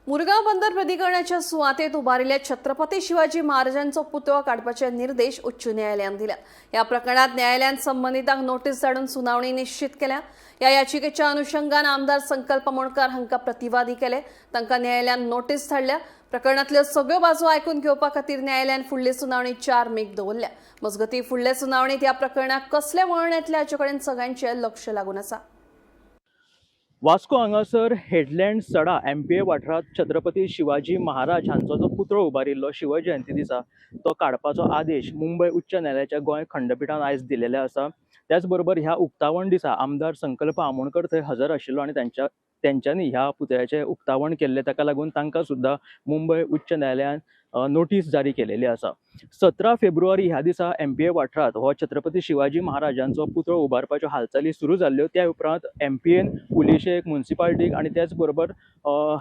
मुरगांव बंदर प्राधिकरणाच्या सुवातेत उबारिल्ल्या छत्रपती शिवाजी महाराजांचो पुतळो काडपाचे निर्देश उच्च न्यायालयान दिल्यात. ह्या प्रकरणात न्यायालयान संबंदितांक नोटीस धाडून सुनावणी निश्चित केल्या. ह्या याचिकेच्या अनुषंगान आमदार संकल्प आमोणकार हांकां प्रतिवादी केले. तांकां न्यायालयान नोटीस धाडल्या. प्रकरणातल्यो सगळ्यो बाजू आयकून घेवपा खातीर न्यायालयान फुडली सुनावणी 4 मेक दवरल्या. मजगतीं, फुडले सुनावणीत ह्या प्रकरणाक कसले वळण येतले हाचे कडेन सगळ्यांचें लक्ष लागून आसा. वास्को हांगासर हेडलँड सडा एमपीए वाठारांत छत्रपती शिवाजी महाराज हांचो जो पुतळो उबारिल्लो शिवजयंती दिसा, तो काडपाचो आदेश मुंबय उच्च न्यायालयाच्या गोंय खंडपिठान आयज दिलेले आसा. त्याच बरोबर ह्या उक्तावण दिसा आमदार संकल्प आमोणकर थंय हजर आशिल्लो आनी तेंच्यांनी ह्या पुतळ्याचें उक्तावण केल्लें. ताका लागून तांकां सुद्दां मुंबय उच्च न्यायालयान नोटीस जारी केलेली आसा. 17 फेब्रुवारी ह्या दिसा एमपीए वाठारांत हो छत्रपती शिवाजी महाराजांचो पुतळो उबारपाच्यो हालचाली सुरू जाल्ल्यो. त्या उपरांत एमपीएन पुलिशेक, मुन्सिपाल्टीक आनी त्याच बरोबर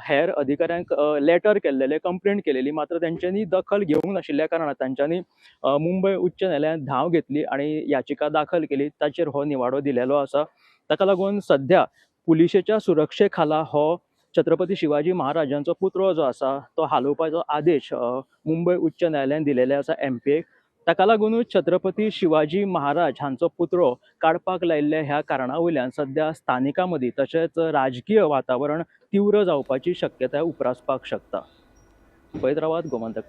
हेर अधिकाऱ्यांक लेटर केल्लेले, कंप्लेंट केलेली. मात्र तेंच्यांनी दखल घेवंक नाशिल्ल्या कारणान तांच्यांनी मुंबय उच्च न्यायालयांत धांव घेतली आनी याचिका दाखल केली. ताचेर हो निवाडो दिलेलो आसा. ताका लागून सध्या पुलिशेच्या सुरक्षे खाला हो छत्रपती शिवाजी महाराजांचो पुतळो जो आसा तो हालोवपाचो आदेश मुंबय उच्च न्यायालयान दिलेले आसा एमपीएक. ताका लागुनूच छत्रपती शिवाजी महाराज हांचो पुतळो काडपाक लायिल्ल्या ह्या कारणा वयल्यान सध्या स्थानिकां मदीं तशेंच राजकीय वातावरण तीव्र जावपाची शक्यताय उप्रासपाक शकता. पळयत रावात गोमंतक.